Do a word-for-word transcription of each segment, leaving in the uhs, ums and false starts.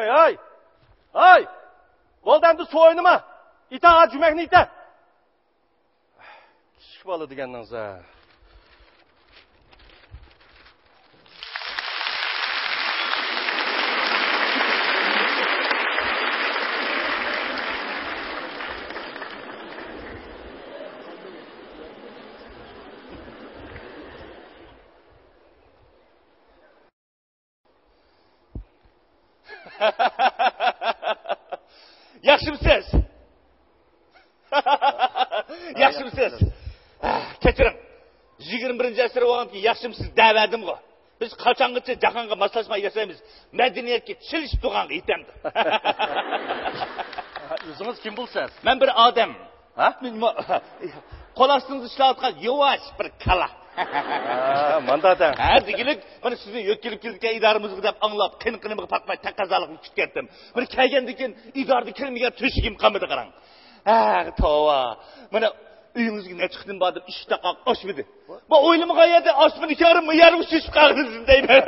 ھاي، ھاي، ھاي! بولدى، ئەمدى سۇ ئوينىما. ئېتە، ھا، جۈمەكنى ئېتە. كىچىك بالا دېگەننىڭ زە. ياخشىمۇسىز؟ ياخشىمۇسىز؟ كەچۈرۈڭ. يىگىرمە بىرىنچى ئەسىر بولغاندىكىن ياخشىمۇسىز دەۋەردىمغۇ. بىز قاچانغىچە جاھانغا ماسلاشماي ياشايمىز؟ مەدەنىيەتكە چېلىشىپ تۇرغانغا يېتەمدۇ. ئۆزىڭىز كىم بولىسىز؟ مەن بىر ئادەم. ھە؟ مېنىمۇ قول ئاستىڭىزدا ئىشلەۋاتقان يۇۋاش بىر كالا. ھە، ماندا دەڭ. ھە، دېگۈلۈك، مانا سىزنى يۆتكىلىپ كېلىدىكەن ئىدارىمىزغا دەپ ئاڭلاپ، قېنى-قېنىمغا پاتماي تەقەززالىقىم كۈتۈپ كەتتىم. بىر كەلگەندىن كېيىن ئىدارىدە كىرمىگەن تۆشۈكۈم قالمىدى، قاراڭ. ھە، توۋا. مانا ئۆيىڭىزگە نەچچە قېتىم باردىم، ئىشتاق ئاچمىدى. بۇ ئويلىمىغان يەردە ئاسمىنى كۆرۈپ، مۇ يەرگە چۈشۈپ قالدىم دەيمەن.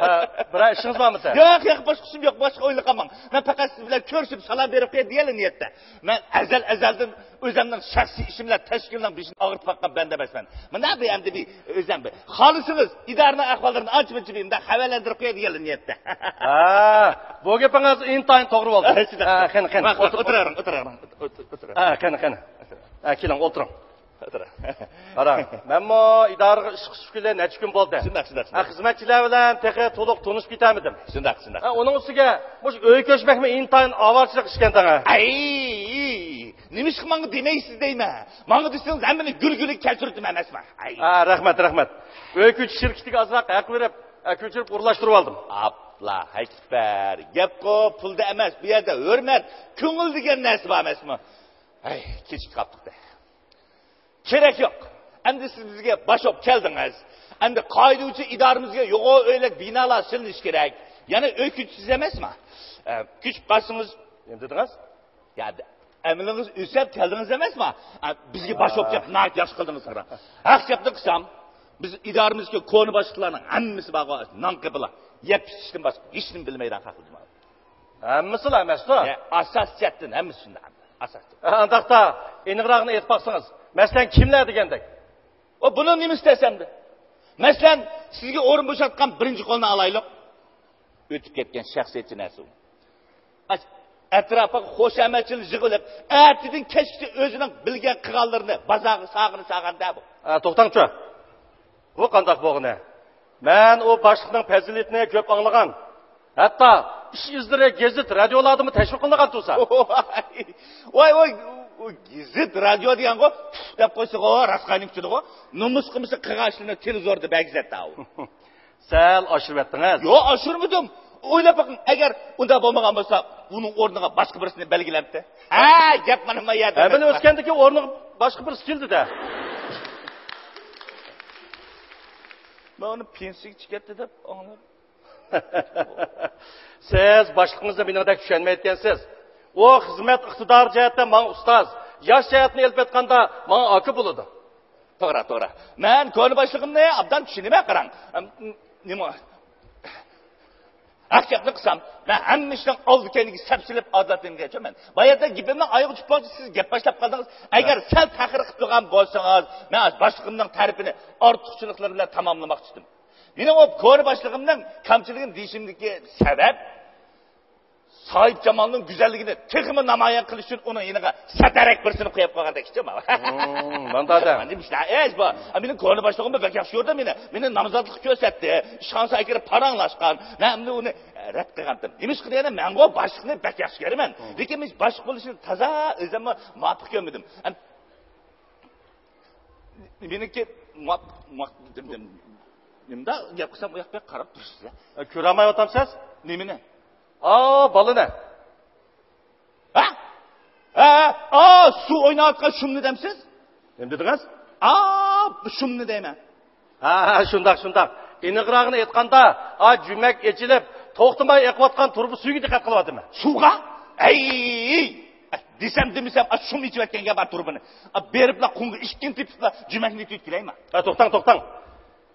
ھە، بىرەر ئىشىڭىز بارمۇ سەن؟ ياق، ياق، باشقا ئىشىم يوق، باشقا ئويلىماڭ. مەن پەقەت سىز بىلەن كۆرۈشۈپ، سالام بېرىپ قوياي دېگەنلا نىيەتتە. مەن ئەزەل-ئەزەلدىن ئۆزۈمنىڭ شەخسىي ئىشىم بىلەن تەشكىلنىڭ بېشىنى ئاغرىتىپ باققان بەندە ئەمەسمەن. مۇنداق بىر ئەمدى بىر ئۆزۈم بىر، خالىسىڭىز، ئىدارىنىڭ ئەھۋاللىرىنى ئانچە-مۇنچە بىر مۇنداق خەۋەرلەندۈرۈپ قوياي دېگەنلا نىيەتتە. ھە، بۇ گېپىڭىز ئىنتايىن توغرا بولدى. شۇنداق. ھە، قېنى، قېنى. ماقۇل، ئولتۇر. ئولتۇرۇۋېرىڭ، ئولتۇرۇۋېرىڭ، ئولتۇر-، ئولتۇر. ھە، قېنى، قېنى. ھە، كېلىڭ، ئولتۇرۇڭ. قاراڭ، مەنمۇ ئىدارىگە ئىشقا چۈشكىلى نەچچە كۈن بولدى. شۇنداق، شۇنداق، شۇنداق. ھە، خىزمەتچىلەر بىلەن تېخى تولۇق تونۇشۇپ كېتەلمىدىم. شۇنداق، شۇنداق. ھە، ئۇنىڭ ئۈستىگە مۇشۇ ئۆي كۆچمەكمۇ ئىنتايىن ئاۋارىچىلىك ئىشكەن تاڭا. ئەي، نېمىشقا ماڭا دېمەيسىز دەيمەن. ماڭا دېسىڭىز ھەممىنى گۈل-گۈلىگە كەلتۈرۈۋېتىمەن ئەمەسمۇ. ئەي. ھە، رەھمەت، رەھمەت. ئۆي كۆچۈش شىركىتىگە ئازراق ھەق بېرىپ، ھە، كۆچۈرۈپ ئورۇنلاشتۇرۇۋالدىم. ئاپلا، ئەكبەر. گەپقۇ، پۇلدا ئەمەس، بۇ يەردە ھۆرمەت، كۆڭۈل دېگەن نەرسە بار ئەمەسمۇ؟ ھەي، كېچىكىپ قاپتۇق-دە. كېرەك يوق. ئەمدى سىز بىزگە باش بولۇپ كەلدىڭىز. ئەمدى قائىدە بويىچە ئىدارىمىزگە يۇقىرى ئۆيلۈك بىنالار سېلىنىشى كېرەك. يەنە ئۆي كۆچىسىز ئەمەسمۇ؟ ئە، كۆچۈپ قالسىڭىز. نېمە دېدىڭىز؟ يا، ئەمىلىڭىز ئۆسەپ كەلدىڭىز ئەمەسمۇ؟ ئە، بىزگە باش بولۇپ كەپ، ناھايىتى ياخشى قىلدىڭىز، قاراڭ. ھەق گەپنى قىلسام، بىز ئىدارىمىزدىكى كونا باشلىقلارنىڭ ھەممىسى بارغۇ، نان قېپىلا. يەپ ئىچىشتىن باشقا ھېچنېمە بىلمەيدىغان خەقلەر. ھەممىسىلا ئەمەستۇ؟ يا، ئاساسىي جەھەتتىن ھەممىسى شۇنداق. ئاساسىي. ئانداقتا ئېنىقراقنى ئېيتىپ باقسىڭىز. مەسىلەن، كىملەر دېگەندەك؟ ئۇ بۇنىڭ نېمىسى تەس ئەمدى؟ مەسىلەن، سىزگە ئورۇن بوشاتقان بىرىنچى قولنى ئالايلۇق. ئۆتۈپ كەتكەن شەخسىيەتچى نەرسە ئۇ. ئەتراپىغا خۇشامەتچىلىك يىغىۋېلىپ، ئەتىدىن كەچكىچە ئۆزىنىڭ بىلگەن قىلغانلىرىنى بازارغا ساغىنى ساغان دە بۇ. ئە، توختاڭچۇ. بۇ قانداق بولغىنى؟ مەن ئۇ باشلىقنىڭ پەزىلىتىنى كۆپ ئاڭلىغان. ھەتتا ئىش ئىزلىرى گېزىت، رادىيولاردىمۇ تەشۋىق قىلىنغان تۇرسا. ۋاي، ۋاي، ئۇ گېزىت، رادىيو دېگەنغۇ، پۇف دەپ قويسىغۇ، راسخاينىپ كېتىدىغۇ. نومۇس قىلمىسا قىلغان ئىشلىرىنى تېلېۋىزوردا بەرگۈزەتتى ئاۋۇ. سەل ئاشۇرۇۋەتتىڭىز. يوق، ئاشۇرمىدىم. ئويلاپ بېقىڭ، ئەگەر ئۇنداق بولمىغان بولسا، ئۇنىڭ ئورنىغا باشقا بىرسىنى بەلگىلەمتى. ھە، گەپ مانا ما يەردە. ھە، مەن ئۆتكەندىكى ئورنىغا باشقا بىرسى كېلدى-دە. مەن ئۇنى پېنسىيىگە چىقىۋەتتى دەپ ئاڭلاپ. سىز باشلىقىڭىزنى مېنىڭدەك چۈشەنمەيدىكەنسىز. ئۇ خىزمەت ئىقتىدارى جەھەتتە ماڭا ئۇستاز، ياش جەھەتتىن ئېلىپ ئېيتقاندا ماڭا ئاكا بولىدۇ. توغرا، توغرا. مەن كونا باشلىقىمنى ئابدان چۈشىنىمەن، قاراڭ. ئەم، نېمە؟ ھەق گەپنى قىلسام، مەن ھەممە ئىشنىڭ ئالدى كەينىگە سەپسېلىپ ئادالەتلىنگەنچۇ مەن. باياتىن گېپىمنىڭ ئايىغى چۈشۈپ قالغۇچە سىز گەپ باشلاپ قالدىڭىز. ئەگەر سەل تەخىر قىلىپ تۇرغان بولسىڭىز، مەن ھازىر باشلىقىمنىڭ تەرىپىنى ئارتۇقچىلىقلىرى بىلەن تاماملىماقچى ئىدىم. مېنىڭ ئۇ كونا باشلىقىمنىڭ كەمچىلىكىنى دېيىشىمدىكى سەۋەب، ساھىبجامالنىڭ گۈزەللىكىنى تېخىمۇ نامايان قىلىش ئۈچۈن ئۇنىڭ يېنىغا سەتەرەك بىرسىنى قويۇپ قويغاندەك ئىكەن. مم، ماندادا. نېمە ئىش بۇ؟ مېنىڭ كونا باشلىقىممۇ بەك ياخشى كۆردى مېنى. مېنى نامزاتلىق كۆرسەتتى. ئىشخانىسىغا كىرىپ پاراڭلاشقان. مەن ئەمدى ئۇنى رەت قىلغانتىم. نېمىش قىلدى يەنە؟ مەنغۇ باشلىقنى بەك ياخشى كۆرىمەن. لېكىن مېنىڭ باشلىق بولۇشنى تازا ئۆزۈممۇ مۇۋاپىق كۆرمىدىم. ئەم، مېنىڭكى مۇۋاپىق، مۇۋاپىق دېدىم. نېمىدا گەپ قىلسام، ئۇ ياققا قاراپ تۇرىسىز يا. ئە، كۆرەلمەيۋاتامسىز؟ نېمىنى؟ ئا، بالىنى. ھە؟ ھە، ھە، ئا، سۇ ئويناۋاتقان شۇمنى دەمسىز؟ نېمە دېدىڭىز؟ ئا، شۇمنى دەيمەن. ھە، ھە، شۇنداق، شۇنداق. ئېنىقراقىنى ئېيتقاندا، ئا، جۈمەك ئېچىلىپ، توختىماي ئېقىۋاتقان تۇرۇبا سۈيىگە دىققەت قىلىۋاتىمەن. سۇغا؟ ئەي! دېسەم دېمىسەم، ئا، شۇم ئېچىۋەتكەن گەپ بار تۇرۇبىنى. ئا، بېرىپلا قۇمغا ئىككىنى تېپىپلا جۈمەكنى ئېتىۋېتىپ كېلەيمۇ؟ ھە، توختاڭ، توختاڭ.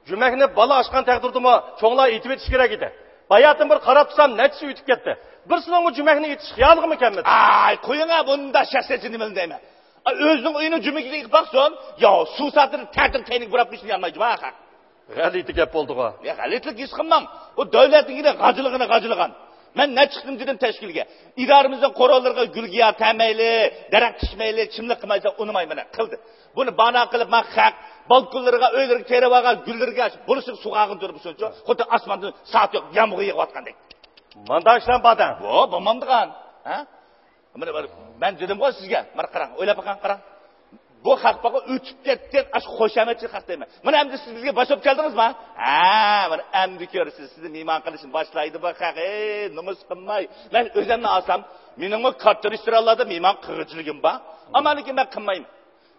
جۈمەكنى بالا ئاچقان تەقدىردىمۇ چوڭلار ئېتىۋېتىشى كېرەك ئىدى. باياتىن بىر قاراپ تۇرسام، نەچچىسى ئۆتۈپ كەتتى. بىرسىنىڭمۇ جۈمەكنى ئېتىش خىيالىغىمۇ كەلمىدى. ئاي، قويۇڭا، بۇنداق شەخسىيەتچى نېمىلا دەيمەن. ئا، ئۆزىنىڭ ئۆيىنىڭ جۈمىكىگە ئېقىپ باقسۇن. يا، سۇ ساتىدىن تەتۈر تەينىك بۇراپ قويۇشنى يانمايدۇ، ھە. غەلىتە گەپ بولدىغۇ. يا، غەلىتىلىك ھېس قىلماڭ. ئۇ دۆلەتنىڭكىنى غاجىلىغىنى غاجىلىغان. مەن نەچچە قېتىم دېدىم تەشكىلگە. ئىدارىمىزنىڭ قوراللىرىغا گۈلگىياھ تەرمەيلى، دەرەخ تىكمەيلى، چىملىق قىلمايسەن، ئۇنىماي مانا قىلدى. بۇنى بانا قىلىپ، مەن خەق بالكونلىرىغا، ئۆيلىرىگە تېرىۋالغان گۈللىرىگە بولۇشىغا سۇغارغىن تۇرۇپ شۇنچە. خۇددى ئاسماندىن سائەت يوق يامغۇر يېغىۋاتقاندەك. مانداق ئىشلار بار دەڭ. بۇ، بولمامدىغان. ھە؟ مانا، مانا، مەن دېدىمغۇ سىزگە. مانا قاراڭ، ئويلاپ باققان قاراڭ. بۇ خەق باققا ئۆتۈپ كەتكەن ئاشۇ خۇشامەتچىلىك خەق دەيمەن. مانا ئەمدى سىز بىزگە باش بولۇپ كەلدىڭىزما؟ ھە، مانا ئەمدى كۆرىسىز. سىزنى مېھمان قىلىشنى باشلايدۇ بۇ خەق. ئەي، نومۇس قىلماي. مەن ئۆزۈمنى ئالسام، مېنىڭمۇ كاتتا رېستورانلاردا مېھمان قىلغۇچىلىكىم بار. ئەمما لېكىن مەن قىلمايمەن.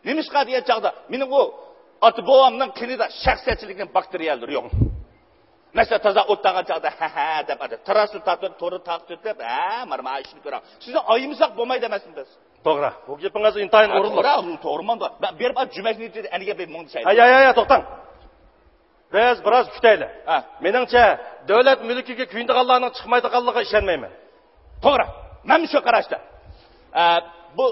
نېمىشقا دېگەن چاغدا، مېنىڭ ئۇ ئاتا بوۋامنىڭ قېنىدا شەخسىيەتچىلىكنىڭ باكتېرىيەلىرى يوق. مەسىلەن، تازا ئولتۇرغان چاغدا، ھە، ھە دەپ، تىراسنى تارتىپ، تورنى تارتىپ، ھە، مانا، مانا ئىشنى كۆرۈڭ. سىزنى ئايىمىساق بولمايدۇ ئەمەسمۇ بىز؟ توغرا. بۇ گېپىڭىز ئىنتايىن ھە، ئورۇنلۇق. توغرا، توغرىمۇ. مەن بېرىپ جۈمەكنى ئېتىپ، ئەنىگە بىر مۇڭدىشايلى. ھە، يا، يا، يا، توختاڭ. بىز بىراز كۈتەيلى. ھە. مېنىڭچە، دۆلەت مۈلكىگە كۆيۈنىدىغانلارنىڭ چىقمايدىغانلىقىغا ئىشەنمەيمەن. توغرا. مەن شۇ قاراشتا. ئە، بۇ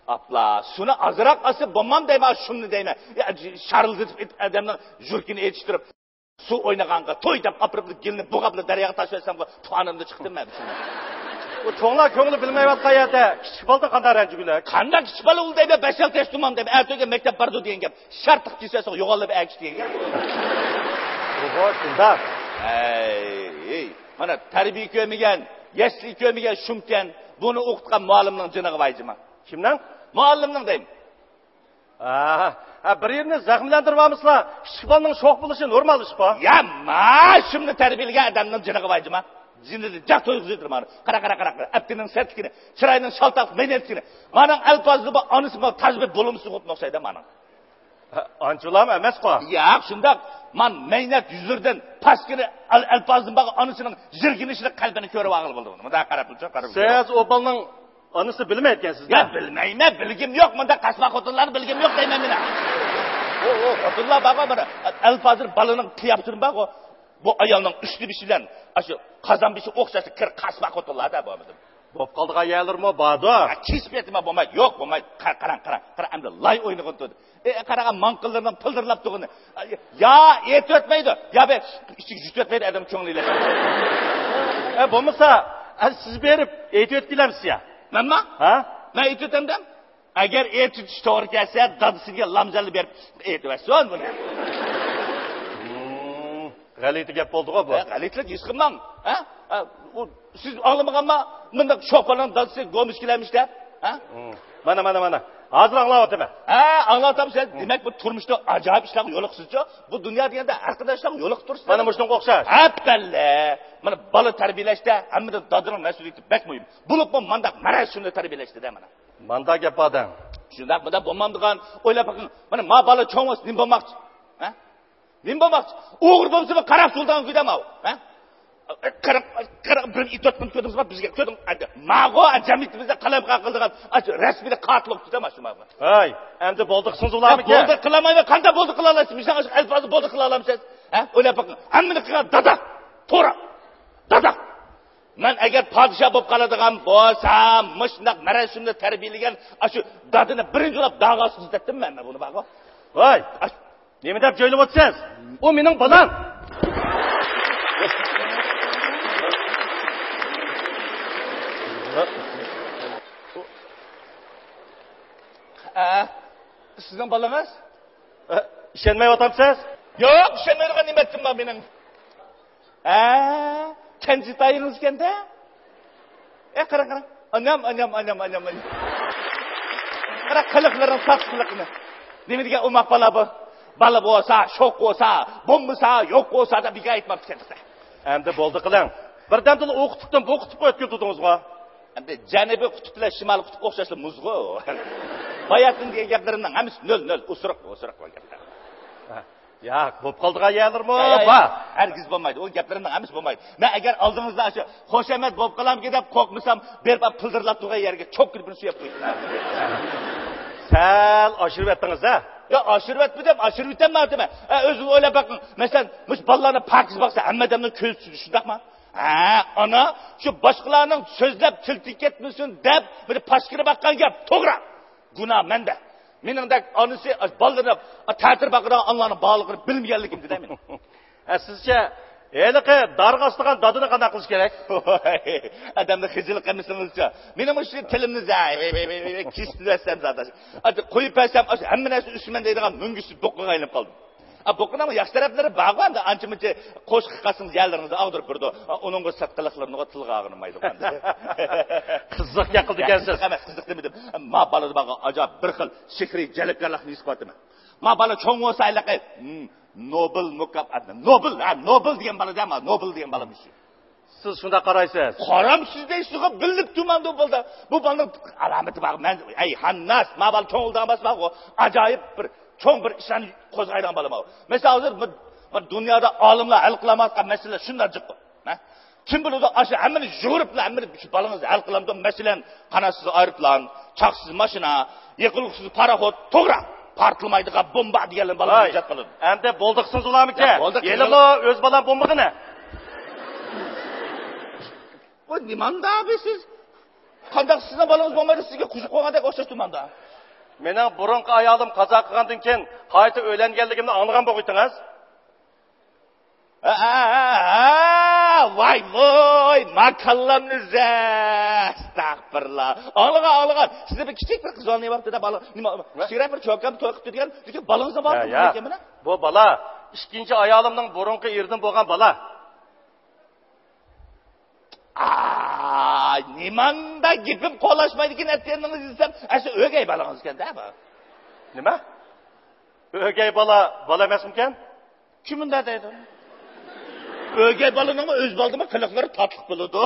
ئاپلا، سۇنى ئازراق ئالسا بولمام دەيمەن، شۇنى دەيمەن. يا، شارىلدىتىپ ئېتىپ، ئادەمنىڭ يۈرىكىنى ئېچىشتۇرۇپ، سۇ ئوينىغانغا توي دەپ ئاپىرىپ، گېلىنى بۇغاپلا دەرياغا تاشلىۋەتسەمغۇ، تۇغانىمدا چىقتىم مەن. ئۇ چوڭلار كۆڭلى بىلمەيۋاتقان يەردە، كىچىك بالىدا قانداق رەنجىگۈلەك؟ قانداق كىچىك بالا ئۇ دەيمەن، بەش-ئالتە ياش تۇرمام دەيمەن، ئەتىگەن مەكتەپ بارىدۇ دېگەن گەپ. شارتىق كېسەسىغۇ يوغانلاپ ئەگىش دېگەن گەپ. ئوھو، شۇنداق. ھەي، ھەي. مانا تەربىيە كۆرمىگەن، يەسلى كۆرمىگەن شۇمكەن، بۇنى ئوقۇتقان مۇئەللىمنىڭ جېنىغا ۋاي جىما. كىمنىڭ؟ مۇئەللىمنىڭ دەيمەن. ھە، ھە، بىر يېرىنى زەخىملەندۈرۈۋالمىسىلا، كىچىك بالىنىڭ شوخ بولۇشى نورمال ئىش بۇ. يا، ما، شۇمنى تەربىيەلىگەن ئادەمنىڭ جېنىغا ۋاي جىما. جېنىدىن جاق تويغۇزۇۋېتىدۇ مانا. قارا، قارا، قارا، قارا. ئەپتىنىڭ سەتلىكىنى، چىراينىڭ شالتاق مەينەتلىكىنى. مانىڭ ئەلپازىدا بۇ ئانىسى بۇ تاج بىر بولۇمسىز خوتۇن ئوخشايدۇ مانىڭ. ھە، ئانچىلام ئەمەسقۇ. ياق، شۇنداق. مان مەينەت يۈزلىرىدىن پاسكىنا ئەل-، ئەلپازدىن بارغان ئانىسىنىڭ يىرگىنىشلىق قەلبىنى كۆرۈۋالغىلى بولىدۇ. مۇنداق قاراپ تۇرسا، قاراپ تۇرسا. سىز ئۇ بالىنىڭ ئانىسىنى بىلمەيدىكەنسىز يا، دە. بىلمەيمەن، بىلگۈم يوق. مۇنداق قاسما خوتۇنلارنى بىلگۈم يوق دەيمەن مېنى. ئۇ، ئۇ خوتۇنلار بارغۇ، مانا ئەلپازىر بالىنىڭ قىياپىتىنى بارغۇ. بۇ ئايالنىڭ ئۈستى بېشى بىلەن ئاشۇ قازان بېشى ئوخشاش كىر قاسما خوتۇنلار دە بولمىدىم. بوپ قالىدىغان يەرلىرىمۇ باردۇ. ھە، كېسىپ يەتمە بولمايدۇ. يوق، بولمايدۇ. قارا، قاراڭ، قاراڭ، قاراڭ، ئەمدى لاي ئوينىغىن تۇردى. ئە، قاراغان ماڭقىلىرىنىڭ پىلدىرلاپ تۇرغىنى. يا ئېتىۋەتمەيدۇ، يا بىر ئىچىگە يۇتۇۋەتمەيدۇ ئادەم كۆڭلى ئىلەش. ئە، بولمىسا، ئە، سىز بېرىپ ئېتىۋەتكىلەمسىز يا؟ مەنما؟ ھە؟ مەن ئېتىۋېتەمدىم. ئەگەر ئېتىۋېتىش توغرا كەلسە، دادىسىگە لامزەللە بېرىپ ئېتىۋەتسۇن بۇنى. غەلىتە گەپ بولدىغۇ بۇ. ھە، غەلىتىلىك ھېس قىلماڭ. ھە؟ ھە، ئۇ، سىز ئاڭلىمىغانما؟ مۇنداق شوپۇرنىڭ دادىسى گومىش كىلەمىش دەپ. ھە؟ ھىم. مانا، مانا، مانا. ھازىر ئاڭلاۋاتىمەن. ھە، ئاڭلاۋاتامسەن. ھىم. دېمەك، بۇ تۇرمۇشتا ئاجايىپ ئىشلارغا يولۇقىسىزچۇ؟ بۇ دۇنيا دېگەندە ھەر قانداق ئىشلارغا يولۇقۇپ تۇرىسىز. مانا مۇشۇنىڭغا ئوخشاش. ئەپەللە. مانا بالا تەربىيەلەشتە ھەممىدىن دادىنىڭ مەسئۇلىيىتى بەك مۇھىم. بولۇپمۇ مانداق مەرەز شۇنى تەربىيەلەشتە-دە مانا. ماندا گەپ بار دەڭ. شۇنداق مۇنداق بولمامدىغان ئويلاپ بېقىڭ. مانا ما بالا چوڭ بولسا نېمە بولماقچى؟ ھە؟ نېمە بولماقچى؟ ئوغرى بولسىمۇ قاراپ تۇرىدىغان كۈدە ماۋۇ. ھە؟ قاراپ، قاراپ بىر ئىتوتقىنى كۆردىڭىزمۇ بىزگە؟ كۆردۈڭ؟ ماغۇ جەمئىيىتىمىزدە قالايمىقان قىلىدىغان ئاشۇ رەسمىي قاتىل بولۇپ كېتە مانا شۇ ماغۇ. ھەي، ئەمدى بولدى قىلسىڭىز ئۇلارمۇ بولدى قىلالايمەن. قانداق بولدى قىلالايسىز؟ مىشاڭ ئەلپازدا بولدى قىلالايمىسىز؟ ھە؟ ئويلاپ بېقىڭ. ھەممىنى قىلغان دادا. توغرا. دادا. مەن ئەگەر پادىشاھ بولۇپ قالىدىغان بولسام، مۇشۇنداق مەرەسىمدە تەربىيەلىگەن ئاشۇ دادىنى بىرىنچى بولۇپ داغا سىزىتەتتىم مەن، مەن بۇنى بارغۇ. ۋاي، ئاش-، نېمە دەپ جۆيلىۋاتىسىز؟ ئۇ مېنىڭ بالام. ئە، سىزنىڭ بالىڭىز؟ ئە، ئىشەنمەيۋاتامسىز؟ يوق، ئىشەنمەيدىغان نېمە ئەتتىم بار مېنىڭ؟ ھە، كەنجىتايىڭىز ئىكەن-دە. ئە، قاراڭ، قاراڭ. ئانام، ئانام، ئانام، ئانام، ئانام. قاراڭ، قىلىقلىرىنىڭ تاتلىقىنى. نېمە دېگەن ئوماق بالا بۇ. بالا بولسا، شوق بولسا، بولمىسا، يوق بولسا دەپ بىكار ئېيتماپتىكەن. ئەمدى بولدى قىلىڭ. بىردەمدىلا ئۇ قۇتۇپتىن بۇ قۇتۇپقا ئۆتكىلى تۇردىڭىزغۇ. ئەمدى جەنۇبىي قۇتۇپ بىلەن شىمالىي قۇتۇپ ئوخشاشلا مۇزغۇ. باياتىن دېگەن گەپلىرىمنىڭ ھەممىسى نۆل، نۆل، ئوسۇرۇق، ئوسۇرۇق بۇ گەپلەر. ياق، بوپ قالىدىغان يەرلىرىمۇ يا، يا، يا. بار. ھەرگىز بولمايدۇ. ئۇ گەپلىرىمنىڭ ھەممىسى بولمايدۇ. مەن ئەگەر ئالدىڭىزدا ئاشۇ خۇشامەت بوپ قالامكى دەپ قورقمىسام، بېرىپ پىلدىرلاپ تۇرغان يەرگە چوككىدە بىر سۆيۈپ قويدۇم. سەل ئاشۇرۇۋەتتىڭىز ھە؟ يا ئاشۇرۇۋەتمىدىم، ئاشۇرۇۋېتەلمەيمەن. ئە، ئۆزىڭىز ئويلاپ بېقىڭ. مەسىلەن، مۇشۇ بالىلارنى پاكىز باقسا، ھەممە ئادەمنىڭ كۆزى چۈشىدۇ، شۇنداقمۇ؟ ھە، ئانا، شۇ باشقىلارنىڭ سۆزلەپ تىل تېگىپ كەتمىسۇن دەپ، بىر پاشكىرى باققان گەپ، توغرا. گۇناھ مەندە. مېنىڭدەك ئانىسى بالىلىرىنى تەتۈر باقىدىغان ئانىلارنىڭ بارلىقىنى بىلمىگەنلىكىم دېدى مېنىڭ. ھە، سىزچە، ھېلىقى دارغا ئاسىدىغان دادىنى قانداق قىلىش كېرەك؟ ئادەمنى خىجىل قىلمىسىڭىزچۇ؟ مېنىڭ مۇشۇ تىلىمنى زە-، ۋەي، ۋەي، ۋەي، ۋەي، ۋەي، كېسىۋەتسەم زادى. ئاتا قويۇپ بەرسەم، ئاشۇ ھەممە نەرسە ئۈسىمەن دەيدىغان مۈڭگۈسىز بوققىغا ئايلىنىپ قالدىم. ئا، بوققىنىڭمۇ ياخشى تەرەپلىرى بارغۇ، ئەمدى ئانچە-مۇنچە قوشۇق قىلسىڭىز يەرلىرىڭىزنى ئاغدۇرۇپ بېرىدۇ. ئا، ئۇنىڭغا سىرتقىلىقلىرىنىغۇ تىلغا ئالغىنىم مايدۇ. قىزىق گەپ قىلىدىكەنسىز. قىزىق ئەمەس، قىزىق دېمىدىم. ما بالىدا بارغان ئاجايىپ بىر خىل سېھرىي جەلپكارلىقنى ھېس قىلىۋاتىمەن. ما بالا چوڭ بولسا ھېلىقى، ھىم، نوبېل مۇكاپاتىنى، نوبېل، ھە، نوبېل دېگەن بالا دەما، نوبېل دېگەن بالا مۇشۇ. سىز شۇنداق قارايسىز. قارامسىز دەيسىزغۇ، بىلىپ تۇرمامدۇ بالدا. بۇ بالىنىڭ ئالامىتى بار. مەن، ئەي، خانناس، ما بالا چوڭ بولىدىغان بولسا بارغۇ، ئاجايىپ بىر، چوڭ بىر ئىشلارنى قوزغايدىغان بالا ما. مەسىلەن، ھازىر بۇ، بۇ دۇنيادا ئالىملار ھەل قىلالمايۋاتقان مەسىلىلەر شۇنداق جىق. ھە؟ كىم بىلىدۇ، ئاشۇ ھەممىنى يۇغۇرۇپلا، ھەممىنى شۇ بالىڭىز ھەل قىلامدۇ؟ مەسىلەن، قاناتسىز ئايروپىلان، چاقسىز ماشىنا، يېقىلغۇسىز پاراخوت، توغرا، پارتلىمايدىغان بومبا دېگەنلەرنى بالىڭىز ۋاي، ئىجاد قىلىدۇ. ئەمدى بولدى قىلسىڭىز بولامىكەن؟ يا، بولدى، ھېلىمۇ ئۆز بالام بولمىغىنى. بۇ نېمانداق بىر سىز؟ قانداق سىزنىڭ بالىڭىز بولمايدۇ، سىزگە قوشۇپ قويغاندەك ئوخشاش تۇرمامدا. مېنىڭ بۇرۇنقى ئايالىم قازا قىلغاندىن كېيىن قايتا ئۆيلەنگەنلىكىمنى ئاڭلىغان بولغىيتىڭىز. ھە، ھە، ھە، ھە، ۋاي، ۋاي، ماكاللامنى زە-، ئەستەغپىرۇللا. ئاڭلىغان، ئاڭلىغان. سىزدە بىر كىچىك بىر قىز بالا نېمە بار دېدى، بالا، نېمە، يا، كىچىكرەك بىر چوكان توي قىلىپ كەتكەن، لېكىن بالىڭىزنىڭ بار يا، يا. ئىكەن مانا. بۇ بالا ئىككىنچى ئايالىمنىڭ بۇرۇنقى ئېرىدىن بولغان بالا. ئاي، نېمانداق گېپىم قولاشمايدىكەن، ئەتىگەننىڭىز دېسەم، ئەسلى ئۆگەي بالىڭىزكەن-دە بۇ. نېمە؟ ئۆگەي بالا، بالا ئەمەسمىكەن؟ كىم ئۇنداق دەيدۇ؟ ئۆگەي بالىنىڭمۇ ئۆز بالىدىنمۇ قىلىقلىرى تاتلىق بولىدۇ.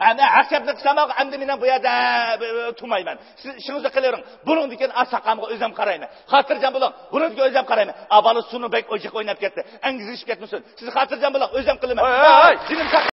ئەمدى ھەقىقەتنى قىلسام، ئەمدى مېنىڭ بۇ يەردە، ئە، تۇرمايمەن. سىز ئىشىڭىزنى قىلىۋېرىڭ. بۇنىڭدىن كېيىن ئا ساقالغا ئۆزۈم قارايمەن. خاتىرجەم بولۇڭ. بۇنىڭدىن كېيىن ئۆزۈم قارايمەن. ئا بالا سۇنۇ بەك ئوجۇق ئويناپ كەتتى. ئەڭگىزىشىپ كەتمىسۇن. سىز خاتىرجەم بولۇڭ. ئۆزۈم قىلىمەن. ھەي، ھەي، ھەي. جېنىم ساق